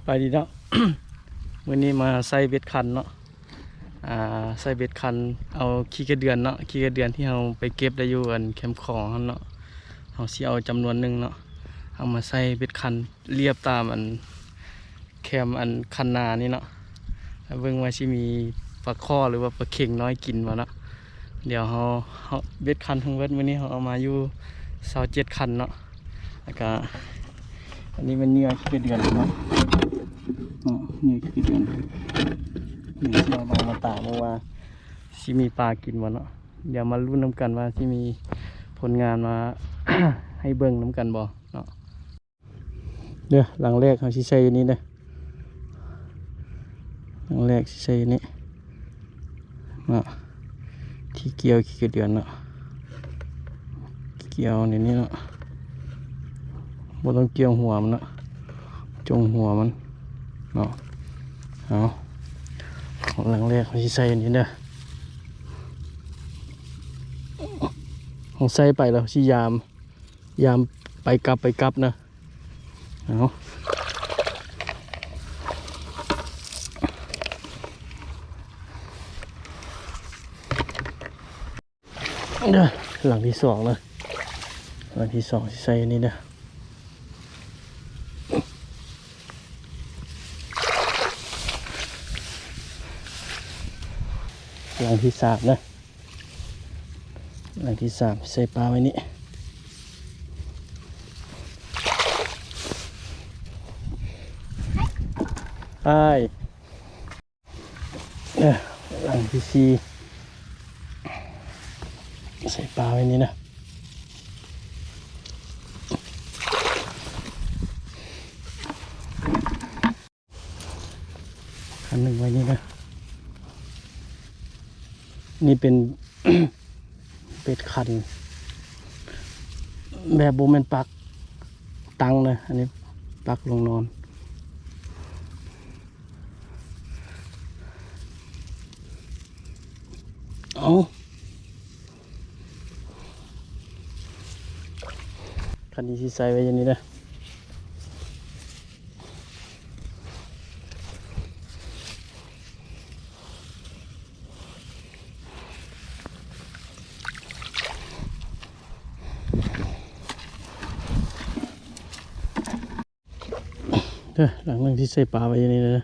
ໄປດີເນາະ ມື້ນີ້ມາໃສ່ເບັດຄັນເນາະ ອ່າ ໃສ່ເບັດຄັນ ເອົາຂີ້ກະເດືອນເນາະ ຂີ້ກະເດືອນທີ່ເຮົາໄປເກັບໄດ້ຢູ່ອັນແຄມຂອງຫັ້ນເນາະ ເຮົາຊິເອົາຈຳນວນໜຶ່ງເນາະ ເອົາມາໃສ່ເບັດຄັນລຽບຕາມອັນ ແຄມອັນຄັນນານີ້ເນາະ ເບິ່ງວ່າຊິມີປາຄໍ່ ຫຼືວ່າປາເຂັງນ້ອຍກິນບໍ່ເນາະ ດຽວເຮົາ ເຮົາ ເບັດຄັນທັງເບິດມື້ນີ້ເຮົາເອົາມາຢູ່ຊາວເຈັດຄັນເນາະ ແລ້ວກະ ອັນນີ້ແມ່ນເຫຍື່ອຂີ້ກະເດືອນເນາະ ເຫຍື່ອຂີ້ກະເດືອນ ດຽວຊິເອົາມາ ມາຕາກເບິ່ງວ່າຊິມີປາກິນບໍ່ເນາະ ດຽວມາລຸ້ນນຳກັນວ່າຊິມີຜົນງານມາ ໃຫ້ເບິ່ງນຳກັນບໍ່ເນາະ. ເດີ ຫຼັງແລກເຮົາຊິໃສ່ຢູ່ນີ້ເດີ ຫຼັງແລກຊິໃສ່ຢູ່ນີ້ເນາະ ທີ່ກ່ຽວຂີ້ກະເດືອນເນາະ ກ່ຽວໃນນີ້ເນາະ ບໍ່ຕ້ອງກ່ຽວຫົວມັນເນາະ ຈົ່ງຫົວມັນເນາະ ເອົາ ຫຼັງແລກເຮົາຊິໃສ່ຢູ່ນີ້ເດີ ເຮົາໃສ່ໄປແລ້ວຊິຢາມ ຢາມໄປກັບ ໄປກັບນະ ເອົາ ເດີ ຫຼັງທີສອງນະ ຫຼັງທີສອງຊິໃສ່ອັນນີ້ເດີ ຫຼັງທີສາມນະ ຫຼັງທີສາມໃສ່ປາໄວ້ນີ້ ໄປ ເອີ ຫຼັງທີສີ່ ໃສ່ປາໄວ້ນີ້ນະ ຄັນໜຶ່ງໄວ້ນີ້ນະ ນີ້ເປັນ ເບັດຄັນ ແບບບໍ່ແມ່ນປັກຕັ້ງນະ ອັນນີ້ປັກລົງນອນ ເອົາ ຄັນນີ້ຊິໃສ່ໄວ້ຢ່າງນີ້ເດີ. ເດີ ຫຼັງໜຶ່ງທີ່ໃສ່ປາໄວ້ຢູ່ນີ້ເດີ.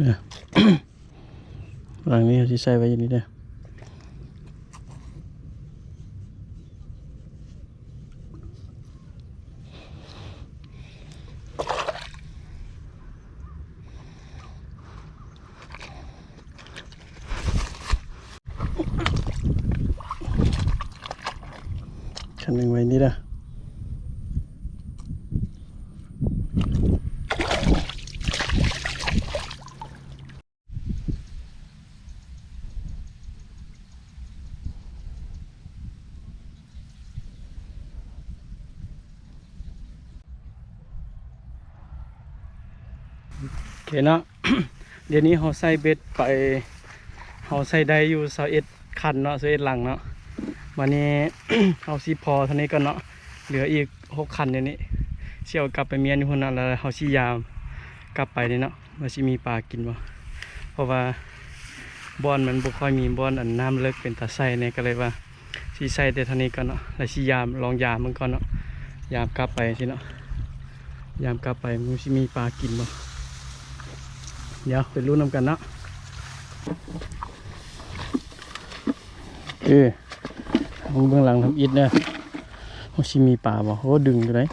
ເອີ ຫຼັງນີ້ເຮົາຊິໃສ່ໄວ້ຢູ່ນີ້ເດີ. ຄັນໜຶ່ງໄວ້ນີ້ເດີ. ໂອເຄເນາະ ດຽວນີ້ເຮົາໃສ່ເບັດໄປ ເຮົາໃສ່ໄດ້ຢູ່ຊາວເອັດຄັນເນາະ ຊາວເອັດຫຼັງເນາະ. ບາດນີ້ເຮົາຊິພໍເທົ່ານີ້ກ່ອນເນາະ ເຫຼືອອີກຫົກຄັນດຽວນີ້ ຊິເອົາກັບໄປມ້ຽນຢູ່ພຸ້ນເນາະ ແລ້ວເຮົາຊິຢາມກັບໄປນີ້ເນາະ ວ່າຊິມີປາກິນບໍ່ ເພາະວ່າບ່ອນມັນບໍ່ຄ່ອຍມີບ່ອນອັນນ້ຳເລິກເປັນຕາໃສ່ແດ່ ກໍເລີຍວ່າຊິໃສ່ແຕ່ເທົ່ານີ້ກ່ອນເນາະ ແລ້ວຊິຢາມ ລອງຢາມເບິ່ງກ່ອນເນາະ ຢາມກັບໄປຊີ້ເນາະ ຢາມກັບໄປມັນຊິມີປາກິນບໍ່ ດຽວໄປລຸ້ນນຳກັນເນາະ. ເອີ ເບິ່ງຫຼັງທຳອິດເດີ ວ່າຊິມີປາບໍ່. ໂອ້ ດຶງຢູ່ເດ້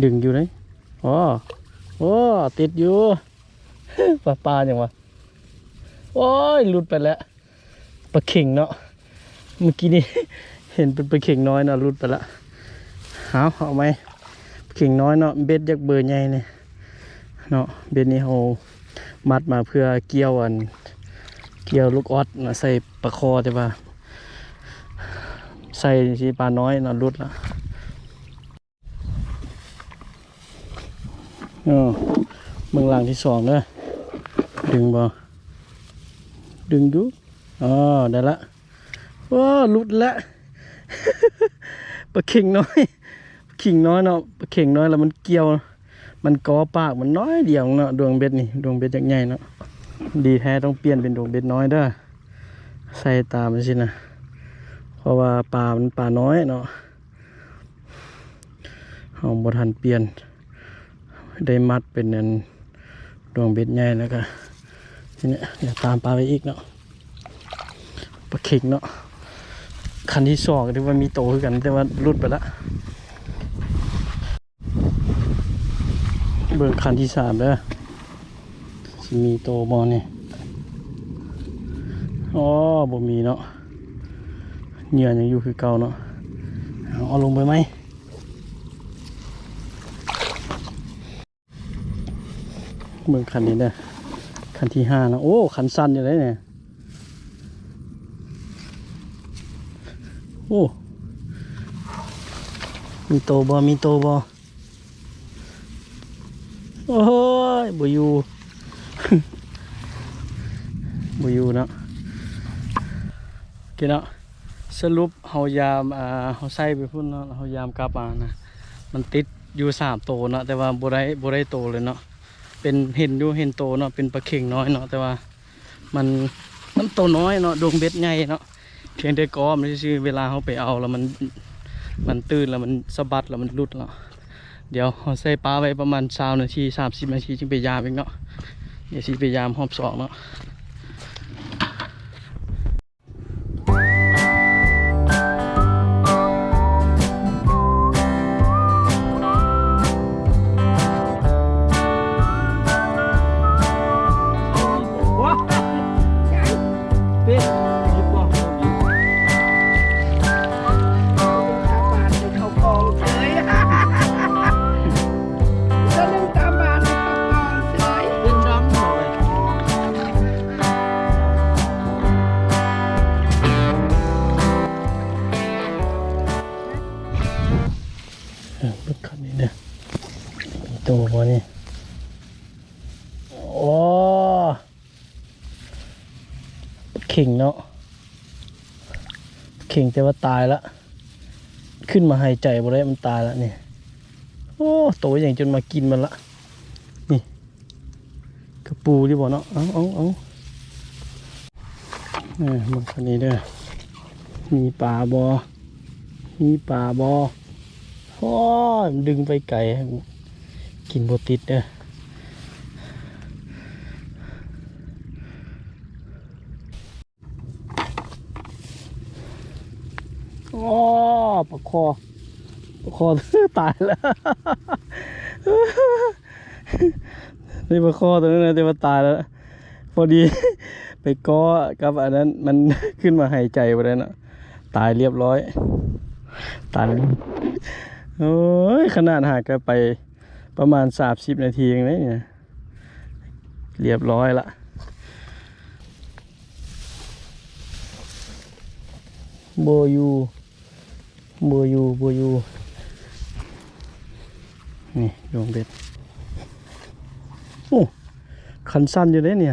ດຶງຢູ່ເດ້. ໂອ້ ໂອ້ ຕິດຢູ່ ປາ ປາຫຍັງວະ? ໂອ້ຍ ຫຼຸດໄປແລ້ວ ປາເຂັງເນາະ ເມື່ອກີ້ນີ້ເຫັນເປັນປາເຂັງນ້ອຍເນາະ ຫຼຸດໄປລະ. ເອົາ ເອົາໃໝ່ ປາເຂັງນ້ອຍເນາະ ເບັດຢາກເບີໃຫຍ່ນີ້ເນາະ. ເບັດນີ້ເຮົາ ມັດມາເພື່ອກ່ຽວອັນ ກ່ຽວລູກອອດນະ ໃສ່ປາຄໍ່ ແຕ່ວ່າໃສ່ຊິປານ້ອຍເນາະ ຫຼຸດລະ. ເອີ ເບິ່ງຫຼັງທີສອງເດີ ດຶງບໍ່ ດຶງຢູ່ ອໍ ໄດ້ລະ. ໂອ້ ຫຼຸດແລ້ວ ປາເຂັງນ້ອຍ ປາເຂັງນ້ອຍເນາະ ປາເຂັງນ້ອຍແລ້ວມັນກ່ຽວ ມັນກໍປາກມັນໜ້ອຍດຽວເນາະ ດວງເບັດນີ້ ດວງເບັດຍັກໃຫຍ່ເນາະ. ດີແທ້ຕ້ອງປ່ຽນເປັນດວງເບັດນ້ອຍເດີ ໃສ່ຕາມຈັ່ງຊີ້ນະ ເພາະວ່າປາມັນປານ້ອຍເນາະ. ເຮົາບໍ່ທັນປ່ຽນ ໄດ້ມັດເປັນອັນດວງເບັດໃຫຍ່ແລ້ວກະ ທີນີ້ດຽວຕາມປາໄປອີກເນາະ ປາເຂັງເນາະ. ຄັນທີສອງກະຖືວ່າມີໂຕຄືກັນ ແຕ່ວ່າຫຼຸດໄປລະ. ເບິ່ງຄັນທີສາມເດີ ຊິມີໂຕບໍ່ນີ້. ອໍ ບໍ່ມີເນາະ ເຫຍື່ອຍັງຢູ່ຄືເກົ່າເນາະ. ເອົາ ເອົາລົງໄປໃໝ່. ເບິ່ງຄັນນີ້ເດີ ຄັນທີຫ້າເນາະ. ໂອ້ ຄັນສັ້ນຢູ່ເດ້ນີ້ ໂອ້ ມີໂຕບໍ່ ມີໂຕບໍ່. ໂອ້ຍ ບໍ່ຢູ່ ບໍ່ຢູ່ເນາະ. ໂອເຄເນາະ ສະຫຼຸບເຮົາຢາມ ອ່າ ເຮົາໃສ່ໄປພຸ້ນເນາະ ເຮົາຢາມກັບມານະ ມັນຕິດຢູ່ສາມໂຕເນາະ ແຕ່ວ່າບໍ່ໄດ້ ບໍ່ໄດ້ໂຕເລີຍເນາະ. ເປັນ ເຫັນຢູ່ ເຫັນໂຕເນາະ ເປັນປາເຂັງນ້ອຍເນາະ ແຕ່ວ່າ ມັນ ມັນໂຕນ້ອຍເນາະ ດວງເບັດໃຫຍ່ເນາະ. ພຽງແຕ່ກໍມັນຊື່ໆ ເວລາເຮົາໄປເອົາແລ້ວມັນ ມັນຕື່ນແລ້ວມັນສະບັດແລ້ວມັນຫຼຸດເນາະ. ດຽວເຮົາໃສ່ປາໄວ້ປະມານຊາວນາທີ ສາມສິບນາທີ ຈຶ່ງໄປຢາມອີກເນາະ. ດຽວຊິໄປຢາມຮອບສອງເນາະ. ເບິ່ງຄັນນີ້ເດີ ມີໂຕບໍ່ນີ້? ໂອ້ ເຂັງເນາະ ເຂັງແຕ່ວ່າຕາຍລະ ຂຶ້ນມາຫາຍໃຈບໍ່ໄດ້ ມັນຕາຍລະນີ້. ໂອ້ ໂຕຫຍັງຈົນມາກິນມັນລະນີ້. ກະປູຢູ່ບໍ່ເນາະ? ເອົາ ເອົາ ເອົາ ເອີ ເບິ່ງຄັນນີ້ເດີ ມີປາບໍ່? ມີປາບໍ່? ໂອ້ຍ ດຶງໄປໄກ ກິນບໍ່ຕິດເດີ. ໂອ້ ປາຄໍ່ ປາຄໍ່ຕາຍແລ້ວ ນີ້ປາຄໍ່ໂຕນັ້ນນະ ແຕ່ວ່າຕາຍແລ້ວ ພໍດີໄປເກາະກັບອັນນັ້ນ ມັນຂຶ້ນມາຫາຍໃຈບໍ່ໄດ້ເນາະ ຕາຍລຽບຮ້ອຍ ຕາຍ. ໂອ້ຍ ຂະໜາດຫາກະໄປປະມານສາມສິບນາທີເອງເດ້ນີ້ນະ ລຽບຮ້ອຍລະ. ບໍ່ຢູ່ ບໍ່ຢູ່ ບໍ່ຢູ່ ນີ້ດວງເບັດ. ໂອ້ ຄັນສັ້ນຢູ່ເດ້ນີ້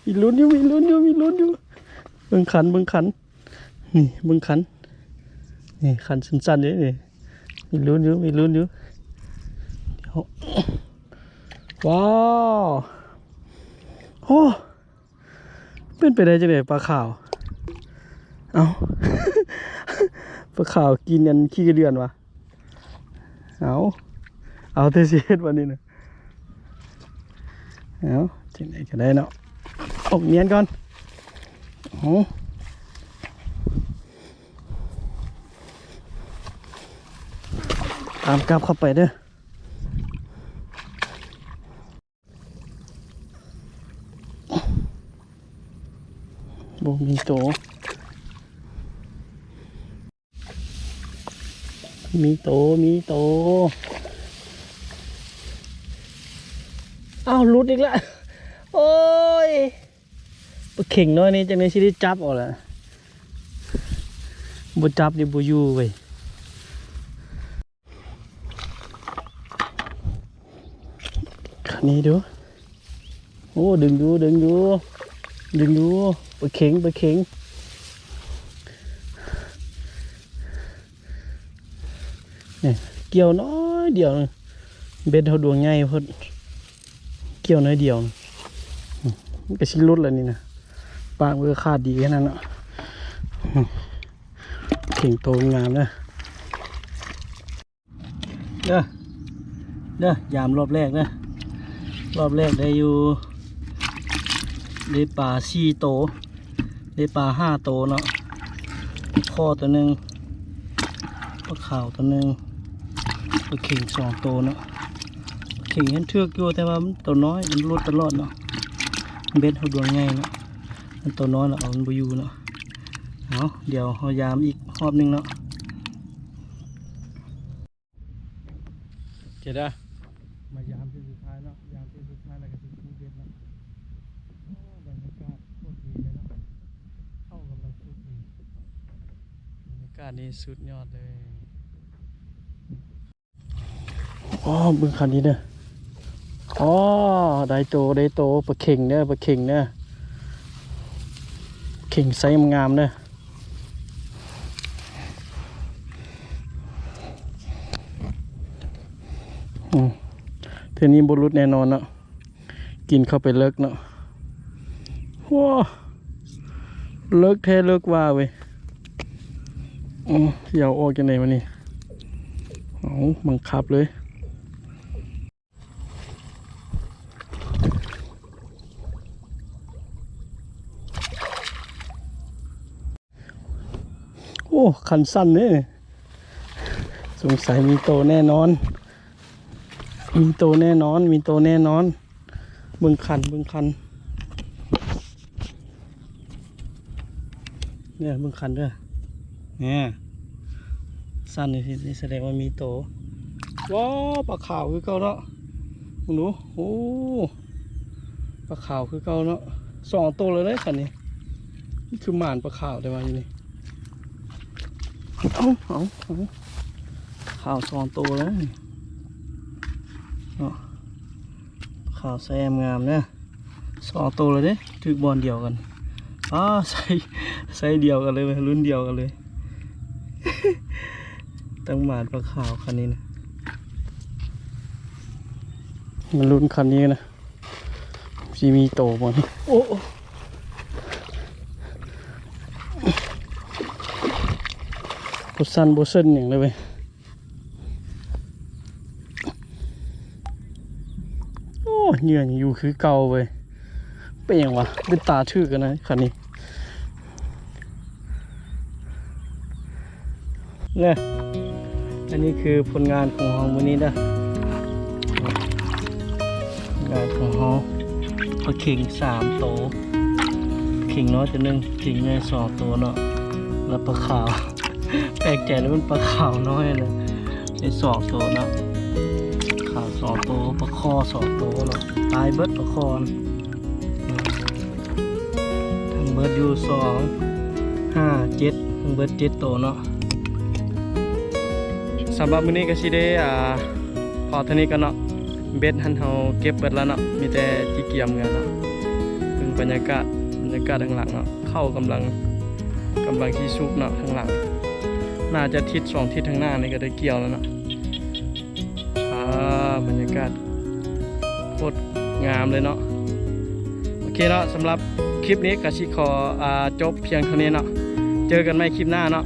ມີລຸ້ນຢູ່ ມີລຸ້ນຢູ່ ມີລຸ້ນຢູ່. ເບິ່ງຄັນ ເບິ່ງຄັນ ນີ້ເບິ່ງຄັນ ນີ້ຄັນສັ້ນໆເດ້ນີ້ ມີລຸ້ນຢູ່ ມີລຸ້ນຢູ່. ວ້າວ ໂອ້ ເປັນໄປໄດ້ຈັ່ງໃດປາຂາວ? ເອົ້າ ປາຂາວກິນອັນຂີ້ກະເດືອນຫວາ? ເອົາ ເອົາແຕ່ຊິເຮັດບາດນີ້ນະ ເອົາຈັ່ງໃດກະໄດ້ເນາະ ອົບນຽນກ່ອນ ເອົາ ຕາມກັບເຂົ້າໄປເດີ. ບໍ່ມີໂຕ ມີໂຕ ມີໂຕ. ອ້າວ ຫຼຸດອີກແລ້ວ. ໂອ້ຍ ປາເຂັງນ້ອຍນີ້ ຈັ່ງໃດຊິໄດ້ຈັບເອົາລະ ບໍ່ຈັບນີ້ບໍ່ຢູ່ເວີຍ. ຄັນນີ້ດູ. ໂອ້ ດຶງຢູ່ ດຶງຢູ່ ດຶງຢູ່. ປາເຂັງ ປາເຂັງ. ນີ້ ກ່ຽວໜ້ອຍດຽວ ເບັດເຮົາດວງໃຫຍ່ໂພດ ກ່ຽວໜ້ອຍດຽວ ມັນກະຊິຫຼຸດແລ້ວນີ້ນະ. ປາກມັນກະຂາດດີຂະໜາດເນາະ. ເຂັງໂຕງາມເດີ ເດີ ເດີ ຍາມລອບແລກເດີ. ລອບແລກໄດ້ຢູ່ ໄດ້ປາສີ່ໂຕ ໄດ້ປາຫ້າໂຕເນາະ. ຄໍໂຕໜຶ່ງ ປາຂາວໂຕໜຶ່ງ ປາເຂັງສອງໂຕເນາະ. ປາເຂັງຍັງຖືກຢູ່ ແຕ່ວ່າມັນໂຕນ້ອຍ ມັນຫຼຸດຕະຫຼອດເນາະ. ເບັດເຮົາດວງໃຫຍ່ເນາະ ມັນໂຕນ້ອຍລະເອົາມັນບໍ່ຢູ່ເນາະ. ເອົາ ດຽວເຮົາຍາມອີກຮອບໜຶ່ງເນາະ. ເຈົ້າເດີ ມາຍາມເທື່ອສຸດທ້າຍເນາະ ຍາມເທື່ອສຸດທ້າຍແລ້ວກະຊິກູ້ເບັດເນາະ. ໂອ້ ບັນຍາກາດໂຄດດີເລີຍເນາະ ເຂົ້າກຳລັງສຸກດີ ບັນຍາກາດນີ້ສຸດຍອດເລີຍ. ອໍ ເບິ່ງຄັນນີ້ເດີ ອໍ ໄດ້ໂຕ ໄດ້ໂຕ ປາເຂັງເດີ ປາເຂັງເດີ ເຂັງໄຊງາມໆເດີ. ອືມ ເທື່ອນີ້ບໍ່ຫຼຸດແນ່ນອນເນາະ ກິນເຂົ້າໄປເລິກເນາະ. ວ້າ ເລິກແທ້ເລິກວ່າເວີຍ. ອືມ ຊິເອົາອອກຈັ່ງໃດວະນີ້ ເອົາ ບັງຄັບເລີຍ. ໂອ້ ຄັນສັ່ນເດ້ ສົງໄສມີໂຕແນ່ນອນ ມີໂຕແນ່ນອນ ມີໂຕແນ່ນອນ. ເບິ່ງຄັນ ເບິ່ງຄັນ. ເດີ ເບິ່ງຄັນເດີ ແນ່ ສັ່ນນີ້ ນີ້ສະແດງວ່າມີໂຕ. ວ້າວ ປາຂາວຄືເກົ່າເນາະ ເບິ່ງດູ. ໂອ້ ປາຂາວຄືເກົ່າເນາະ ສອງໂຕເລີຍເດ້ຄັນນີ້. ຄືໝານປາຂາວແຕ່ວ່າຢູ່ນີ້ ເອົາ ເອົາ ເອົາ ຂາວສອງໂຕເລີຍເນາະ. ຂາວແຊມງາມເດີ ສອງໂຕເລີຍເດ້ ຖືກບ່ອນດຽວກັນ. ອ້າ ໄຊ ໄຊດຽວກັນເລີຍ ລຸ້ນດຽວກັນເລີຍ. ຕັ້ງໝານປາຂາວຄັນນີ້ນະ ມາລຸ້ນຄັນນີ້ນະ ຊິມີໂຕບໍ່ນີ້. ໂອ້ ບໍ່ສັ່ນບໍ່ເຊິ່ນຫຍັງເລີຍເວີຍ. ໂອ້ ເຫຍື່ອຍັງຢູ່ຄືເກົ່າເວີຍ. ເປັນຫຍັງວະ ເປັນຕາຖືກກັນນະຄັນນີ້. ເນາະ ອັນນີ້ຄືຜົນງານຂອງເຮົາມື້ນີ້ເດີ ຜົນງານຂອງເຮົາ. ປາເຂັງສາມໂຕ ເຂັງນ້ອຍໂຕໜຶ່ງ ເຂັງໃຫຍ່ສອງໂຕເນາະ ແລ້ວປາຂາວ. ແປກໃຈເລີຍ ມັນປາຂາວນ້ອຍນະ ໄດ້ສອງໂຕເນາະ ຂາວສອງໂຕ ປາຄໍ່ສອງໂຕເນາະ. ຕາຍເບິດປາຄໍ່ນະ ທັງເບິດຢູ່ສອງ ຫ້າ ເຈັດ ທັງເບິດເຈັດໂຕເນາະ. ສຳລັບມື້ນີ້ກະຊິໄດ້ ອ່າ ພໍເທົ່ານີ້ກ່ອນເນາະ. ເບັດຫັ້ນເຮົາເກັບເບິດແລ້ວເນາະ ມີແຕ່ຊິກຽມເມືອເນາະ. ເບິ່ງບັນຍາກາດ ບັນຍາກາດທາງຫຼັງເນາະ ເຂົ້າກຳລັງ ກຳລັງຊິສຸກເນາະ ທາງຫຼັງ. ໜ້າຈະທິດສອງທິດທາງໜ້ານີ້ກະໄດ້ກ່ຽວແລ້ວເນາະ. ອ່າ ບັນຍາກາດໂຄດງາມເລີຍເນາະ. ໂອເຄເນາະ ສຳລັບຄລິບນີ້ກະຊິຂໍ ອ່າ ຈົບພຽງເທົ່ານີ້ເນາະ. ເຈີກັນໃໝ່ຄລິບໜ້າເນາະ.